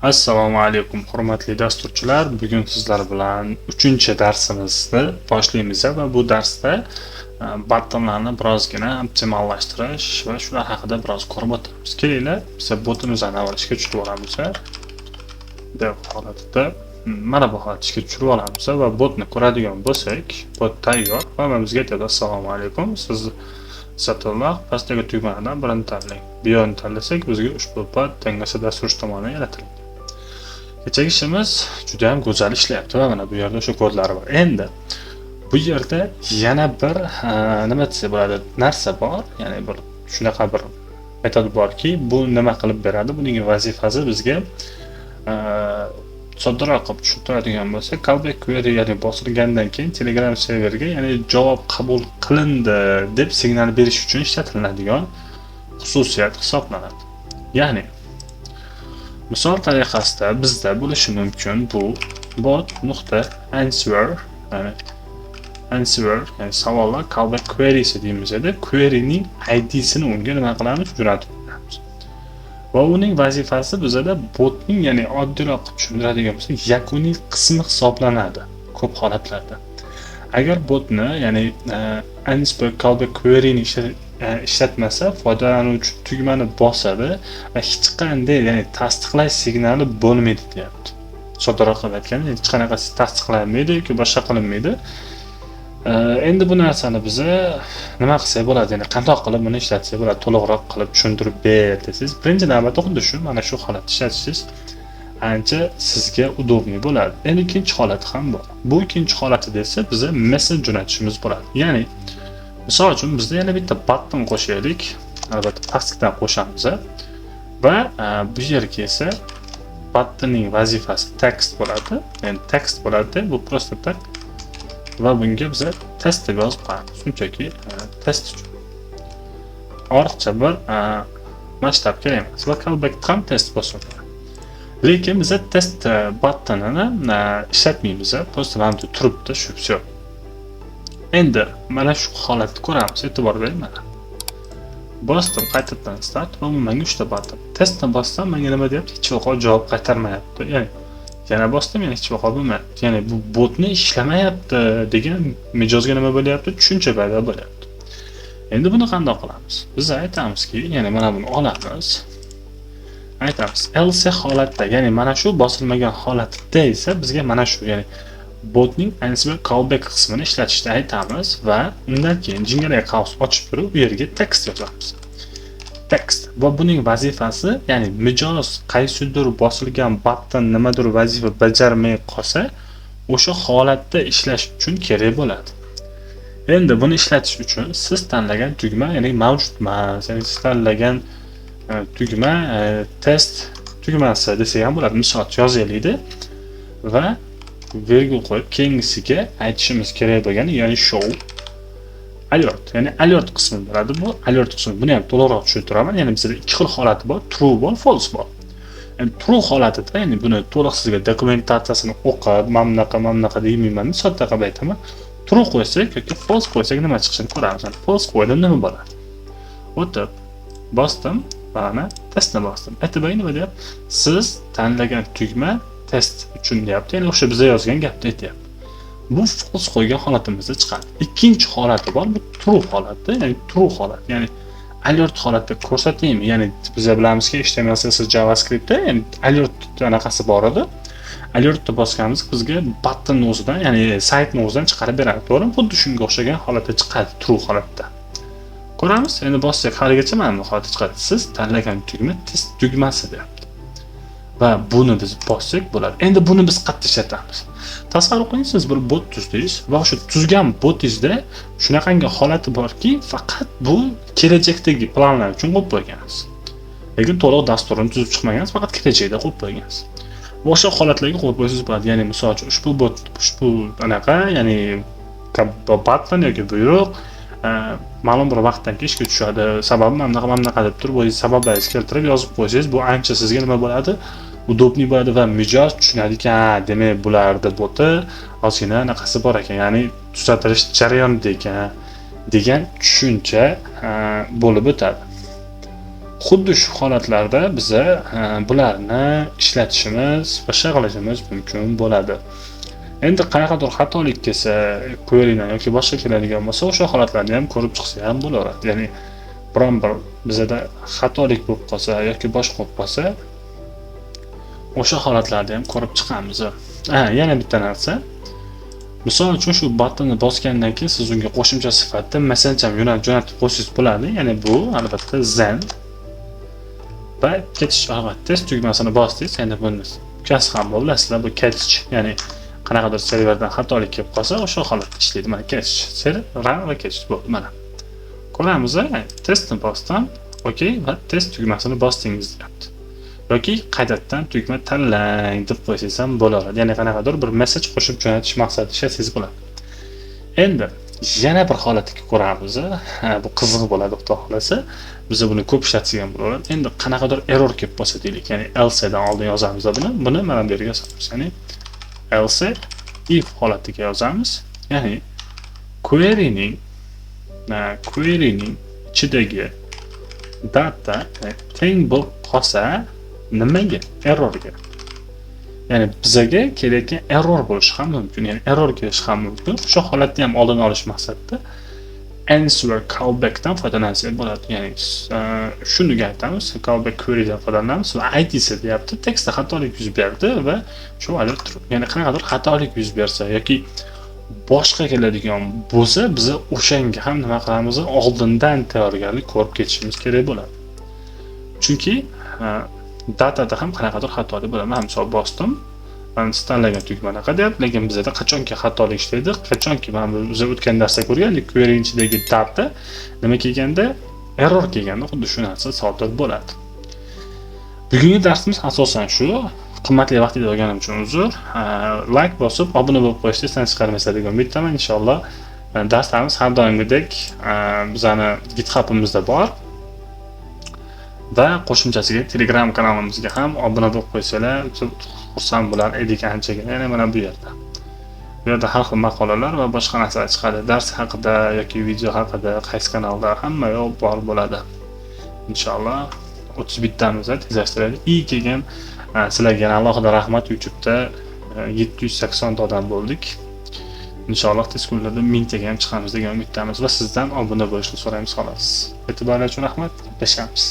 Assalomu alaykum, hurmatli dasturchilar. Bugun sizlar bilan 3-darsimizni boshlaymiz va bu darsda buttonlarni birozgina optimallashtirish va shular haqida biroz ko'rib o'tamiz. Kelinglar, biz botimizni avval ishga tushirib olamiz. Dev holatida mana bu holatda ishga tushirib olamiz va botni ko'radigan bo'lsak, bot tayyor va bizga aytadi: "Assalomu alaykum, siz Zatulloh, pastdagi tugmalardan birini tanlang." Bu tanlasak, bizga ushbu bot dangasa dasturchi tomonidan yaratilgan. Kechagi ishimiz juda ham go'zal ishlayapti va mana bu yerda o'sha kodlari bor. Endi bu yerda yana bir, nima desak bo'ladi, narsa bor, ya'ni bir shunaqa bir metod borki, bu nima qilib beradi? Buning vazifasi bizga, soddaroq qilib tushuntiradigan bo'lsak, callback query, ya'ni bosilgandan keyin Telegram serverga, ya'ni javob qabul qilindi deb signal berish uchun ishlatiladigan xususiyat hisoblanadi. Ya'ni misol tariqasida bizda bo'lishi mumkin bu bot nuqta answer, ya'ni answer, ya'ni savollar callback querysi deymiz edi. Queryning IDsini unga nima qilamiz? Jo'natib beramiz. Va uning vazifasi bizada botning, ya'ni oddiyroq qilib tushuntiradigan bo'lsak, yakuniy qismi hisoblanadi ko'p holatlarda. Agar botni, ya'ni answer callback queryni ishlatmasa, foydalanuvchi tugmani bosadi va hech qanday, ya'ni tasdiqlash signali bo'lmaydi deyapti. Soddaroq qilib aytganda, hech qanaqa tasdiqlanmaydi yoki boshqa qilinmaydi. Endi bu narsani biza nima qilsak bo'ladi, ya'ni qandoq qilib buni ishlatsak bo'ladi, to'liqroq qilib tushuntirib ber desangiz, birinchi navbatda xuddi shu, mana shu holatda ishlatishingiz ancha sizga удобный bo'ladi. Endi ikkinchi holati ham bor. Bu ikkinchi holatida esa biza message jo'natishimiz bo'ladi. Ya'ni misol uchun bizda yana bitta button qo'shaylik. Albatta, pastdan qo'shamiz va bu yerga esa buttonning vazifasi text bo'ladi. Ya'ni text bo'ladi, bu просто так, va bunga biza test deb yozib qo'yamiz. Shunchaki test uchun. Ortiqcha bir masshtab kerak emas va callback ham test bo'lsin. Lekin biza test buttonini ishlatmaymiz, просто mana bu turibdi shu, всё. Endi mana shu holatni ko'ramiz, e'tibor bering mana. Bosdim qaytadan start va menga 3 ta button. Testni bossam, menga nima deyapti? Hech vaqo javob qaytarmayapti. Ya'ni yana bosdim, yana hech vaqo bo'lmayapti. Ya'ni bu botni ishlamayapti degan mijozga nima bo'lyapti? Tushuncha paydo bo'lyapti. Endi buni qanday qilamiz? Biz aytamizki, ya'ni mana buni olamiz. Aytamiz, else holatda, ya'ni mana shu bosilmagan holatda esa bizga mana shu, ya'ni botning answer callback qismini ishlatishni aytamiz va undan keyin jingalak qavs ochib turib, u yerga text yozamiz. Text va buning vazifasi, ya'ni mijoz qaysidir bosilgan button nimadir vazifa bajarmay qolsa, o'sha holatda ishlash uchun kerak bo'ladi. Endi buni ishlatish uchun siz tanlagan tugma, ya'ni mavjud emas, ya'ni siz tanlagan tugma test tugmasi desak ham bo'ladi. Misol yozaylikda va virgul qo'yib, keyingisiga aytishimiz kerak bo'lgani, ya'ni show alert, ya'ni alert qismi bo'ladi bu. Alert qismi, buni ham to'liqroq tushuntiraman. Ya'ni bizda ikki xil holati bor: true bor, false bor. Ya'ni true holatida, ya'ni buni to'liq sizga dokumentatsiyasini o'qib, mana bunaqa, mana bunaqa demayman, sodda qilib aytaman. True qo'ysak yoki false qo'ysak, nima chiqishini ko'ramiz. Yani false qo'ydim, nima bo'ladi? O'tib bosdim, mana testni bosdim. Aytib nima deyapti? "Siz tanlagan tugma test uchun" deyapti. Ya'ni o'sha biza yozgan gapni aytyapti. Bu false qo'ygan holatimizda chiqadi. Ikkinchi holati bor, bu true holati, ya'ni true holat, ya'ni alert holatda ko'rsataymi? Ya'ni biz bilamizki, HTML, CSS, JavaScriptda, ya'ni alert anaqasi bor edi. Alertni bosganimiz bizga button o'zidan, ya'ni saytni o'zidan chiqarib beradi, to'g'rimi? Xuddi shunga o'xshagan holatda chiqadi true holatda. Ko'ramiz, endi bossak, haligacha mana bu holatda chiqadi. "Siz tanlagan tugma test tugmasi" deyapti. Va buni biz bossak bo'ladi. Endi buni biz qayerda ishlatamiz? Tasavvur qiling, siz bir bot tuzdingiz va o'sha tuzgan botingizda shunaqangi holati borki, faqat bu kelajakdagi planlar uchun qo'yib qo'ygansiz. Lekin to'liq dasturini tuzib chiqmagansiz, faqat kelajakda qo'yib qo'ygansiz. Boshqa holatlarga qo'yib qo'ysangiz bo'ladi. Ya'ni misol uchun ushbu bot, ushbu anaqa, ya'ni button yoki buyruq ma'lum bir vaqtdan keyin ishga tushadi. Sababi mana bunaqa, mana bunaqa deb turib, o'zingiz sabablaringizni keltirib yozib qo'ysangiz, bu ancha sizga nima bo'ladi? Удобный bo'ladi va mijoz tushunadiki, ha, demak, bularni boti ozgina anaqasi bor ekan, ya'ni tuzatilish jarayonida ekan degan tushuncha bo'lib o'tadi. Xuddi shu holatlarda biza bularni ishlatishimiz va qilishimiz mumkin bo'ladi. Endi qanaqadir xatolik kelsa, querydan yoki boshqa keladigan bo'lsa, o'sha holatlarni ham ko'rib chiqsa ham bo'laveradi. Ya'ni biron bir bizada xatolik bo'lib qolsa yoki boshqa bo'lib qolsa, o'sha holatlarni ham ko'rib chiqamiz. Ha, yana bitta narsa. Misol uchun, shu buttonni bosgandan keyin siz unga qo'shimcha sifatida message ham jo'natib qo'ysangiz bo'ladi. Ya'ni bu albatta then va catch test tugmasini bosdingiz. Endi buni ukasi ham bilasizlar, bu catch, ya'ni qanaqadir serverdan xatolik kelib qolsa, o'sha holatda ishlaydi. Mana catch, server run va catch bo'ldi mana. Ko'ramiz, testni bosdim, okey, va test tugmasini bosdingiz deyapti. Yoki qaytadan tugma tanlang deb qo'ysangiz ham bo'laveradi. Ya'ni qanaqadir bir message qo'shib jo'natish maqsadida ishlatsangiz bo'ladi. Endi yana bir holatga ko'ramiz. Bu qiziq bo'ladi, xudo xohlasa. Biz buni ko'p ishlatsak ham bo'laveradi. Endi qanaqadir error kelib qolsa deylik, ya'ni else dan oldin yozamiz buni. Buni mana bu yerga yozamiz. Ya'ni else if holatiga yozamiz. Ya'ni queryning ichidagi data teng bo'lib qolsa nimaga? Errorga. Ya'ni bizaga kelayotgan error bo'lishi ham mumkin. Ya'ni error kelishi ham mumkin. O'sha holatni ham oldini olish maqsadida answer callbackdan foydalansak bo'ladi. Ya'ni shuniga aytamiz, callback querydan foydalanamiz va IDsi deyapti. Tekstda xatolik yuz berdi va shu alert, ya'ni qanaqadir xatolik yuz bersa yoki boshqa keladigan bo'lsa, biz o'shanga ham nima qilamiz? Oldindan tayyorgarlik ko'rib ketishimiz kerak bo'ladi. Chunki datada ham qanaqadir xatolik bo'ladi. Man misol bosdim. Man siz tanlagan tugma anaqa deyapti, lekin bizada qachonki xatolik ishlaydi, qachonki mana bu biz o'tgan darsda ko'rgandik, query ichidagi data nima kelganda, error kelganda xuddi shu narsa sodir bo'ladi. Bugungi darsimiz asosan shu. Qimmatli vaqtingizni olganim uchun uzr. Like bosib, obuna bo'lib qo'yishni esdan chiqarmaysiz degan umiddaman. Inshaalloh darslarimiz har doimgidek bizani GitHub'imizda bor. Va qo'shimchasiga Telegram kanalimizga ham obuna bo'lib qo'ysanglar, xursand bo'lar edik anchagina. Yana mana bu yerda. Bu yerda har xil maqolalar va boshqa narsalar chiqadi. Dars haqida yoki video haqida qaysi kanalda hamma yoq bor bo'ladi. Inshaalloh 31 tamiz tezlashtiradi. И keyin sizlarga yana alohida rahmat, YouTube'da 780 ta odam bo'ldik. Inshaalloh tez kunlarda 1000 taga ham chiqamiz degan umiddamiz va sizdan obuna bo'lishni so'raymiz xolos. E'tiboringiz uchun rahmat. Gaplashamiz.